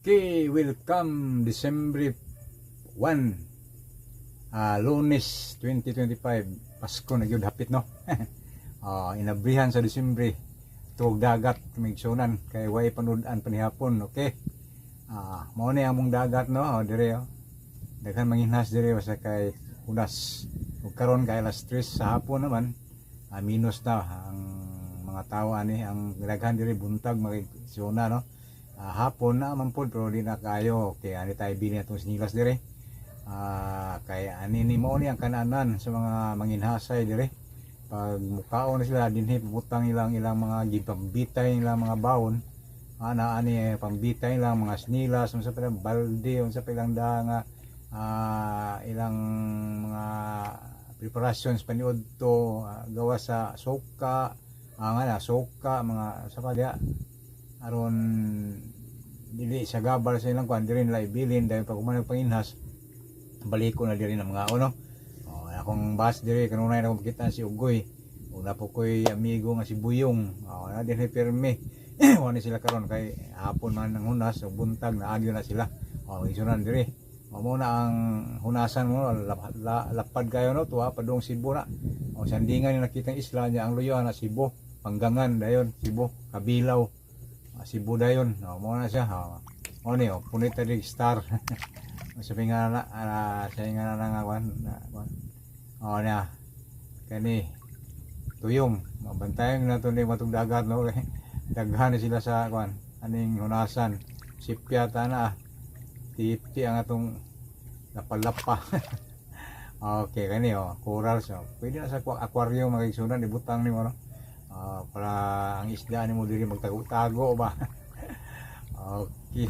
Okay, welcome December 1, Lunes 2025. Pasko na gyud hapit, no? Inabrihan sa Disyembre, tuog dagat migsunan kay way panud-an panihapon, okay? Mao ni among dagat, no? Oh, dire oh. Daghan manginhas dire basta kay hunas. Ug karon kay alas 3 sa hapon naman, minus na ang mga tao ani. Ang daghan dire buntag makigsuna, no? Hapon na man pod pero di na kayo. Okay, ani tayo bili atong sinilas dire. Kay ani ni mo ni ang kananan sa mga manginhasay dire. Pag mukaon na sila dinhi, pabutang ilang ilang mga gipambitay, ilang mga bawon. Ana ani pambitay ilang mga sinilas, unsa pa ilang balde, unsa pa ilang da nga ilang mga preparations paniudto, gawa sa suka, nga na suka, mga sa pa diha aron dili sa gabal sa ilang kuan diri nila ibilin dahil pag human panginhas baliko na diri ng mga ono. Oh, akong bus diri kanunay na akong makita si Ugoy. Una po ko'y amigo nga si Buyong. Oh, na dinhi pirmi. Wala sila karon kay hapon man ang hunas o buntag na agyo na sila. Oh, isunan diri. O mo na ang hunasan mo lapad kayo, no? Tuwa padung Cebu na. O sandingan yung nakita ang isla niya, ang luyo na Cebu, Panggangan dayon, Cebu, Kabilaw. Cebu dayon. O mo na siya. O, o ni oh, punit na star. Sabi nga na, sabi nga na nga kwan, na, kwan. O na kani tuyom. Mabantayan na to ni matong dagat, no? Daghan na sila sa kwan aning hunasan. Sipya ta na tipi ang atong lapalapa. Okay, kani oh, corals oh. Pwede na sa aquarium, mga igsunan, ibutang nimo, no? Para ang isda nimo diri magtago-tago ba. Okay.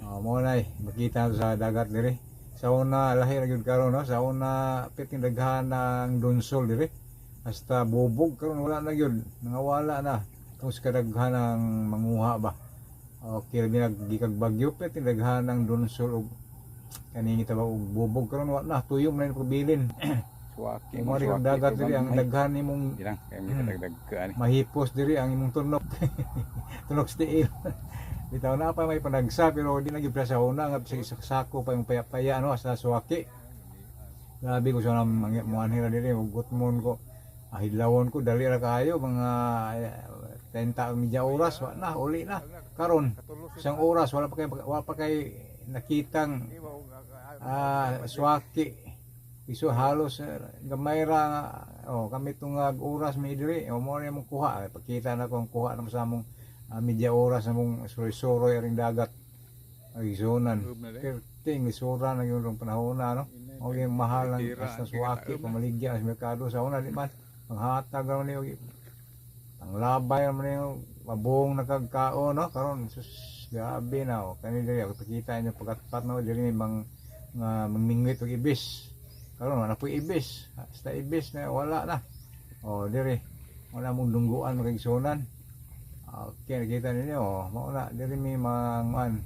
Oh, mo na makita na sa dagat diri. Sa una lahi ra gyud karon, no? Sa una piting daghan ng donsol diri. Hasta bubog, karon wala na gyud, nangawala na. Kung sa kadaghan ng manguha ba. Okay, labi nag gikag bagyo, piting daghan ng donsol og kaning ita ba og bubog, karon wala na, tuyom na yung pabilin. Suwaki Mo ri kag dagat diri ang daghan nimong Ilang kay may kadagdag ka ani. Mahipos diri ang imong tunok. Tunok sa tiil. Bitaw na pa may panagsa pero di na gyud sa una nga sa isang sako pa yung paya-paya, no, sa suwaki. Grabe ko sa mga muanhi ra diri ug gutmon ko. Ahidlawon ko, dali ra kayo, mga 30 media oras wa na, uli na. Karon isang oras wala pa kay nakitang suwaki. Iso halos gamay ra nga oh kami tungag oras may diri o mo ni mong kuha. Ay, pakita na ko ang kuha na sa among media oras na mong suroy-suroy aring dagat ay isunan. Perting isura na yung panahon na, no? O yung mahal ang hasta suwaki pamaligya sa merkado. Sa una di man panghatag ra ni og panglabay ra ni mabong nakagkao, no? Karon sus, grabe na oh. Kani diri ako pakita inyo pagkatpat, no? Diri may mang nga mangmingwit og ibis. Karon wala po ibis, hasta ibis na wala na. Oh, diri wala mong dungguan, mga igsunan. Okay, nakita ninyo oh, mao na diri may mga kuan,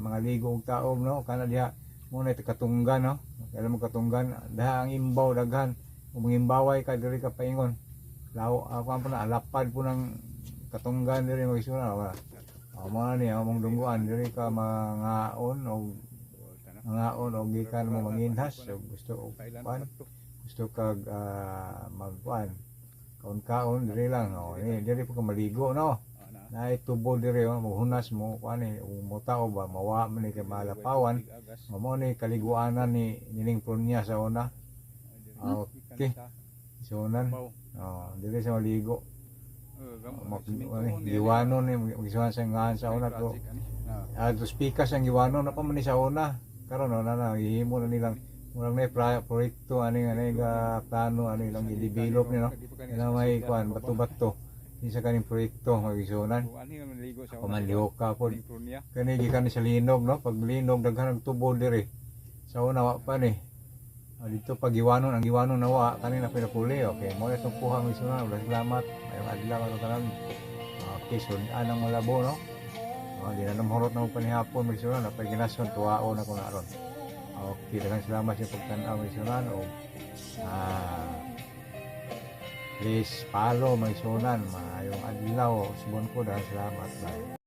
mga ligo og taob, no? Kana diha mo na katunggan, no? Kailan mo katunggan daha ang imbaw daghan. Kung mangimbaway ka diri ka paingon law ako po na alapad po ng katunggan diri, mga igsunan. Wala oh, mo na ni among dungguan diri ka mangaon og mangaon og gikan mo manginhas. So, gusto og kuan, gusto kag magkuan kaon-kaon diri lang oh. Ni diri po ka maligo, no? Naay tubo diri oh, maghunas mo kuan ni ug mo tao ba mawa man ni kay malapawan mo ni kaliguanan ni Nining Prunya sa una. Okay, isunan oh, diri sa maligo. Mag ano, giwanon ni magisunan sa ngan sa una to. Dos pikas ang giwanon na pa man ni sa una. Karon no na na gihimo na nilang murag na proyekto ani nga nga plano ani lang i-develop ni, no? Ila may kuan bato-bato isa kaning proyekto, magisunan. Pamanlihok ka pod kani gikan ni sa linog, no? Pag linog daghan ang tubo diri. Sa una wa pa ni. Dito pag giwanon, ang giwanon na wa kani na pinapuli. Okay, mo na itong kuha, mga igsunan. Salamat, mayong adlaw ato tanan. Okay, sudan ang malabo, no? Oh, di na namhurot na mo panihapon, mga igsunan. Napay ginason tuwaon ako na ron. Okay, daghang salamat sa pagtan-aw, mga igsunan. O please follow, mga igsunan. Maayong adlaw. Subon ko, daghang salamat. Bye.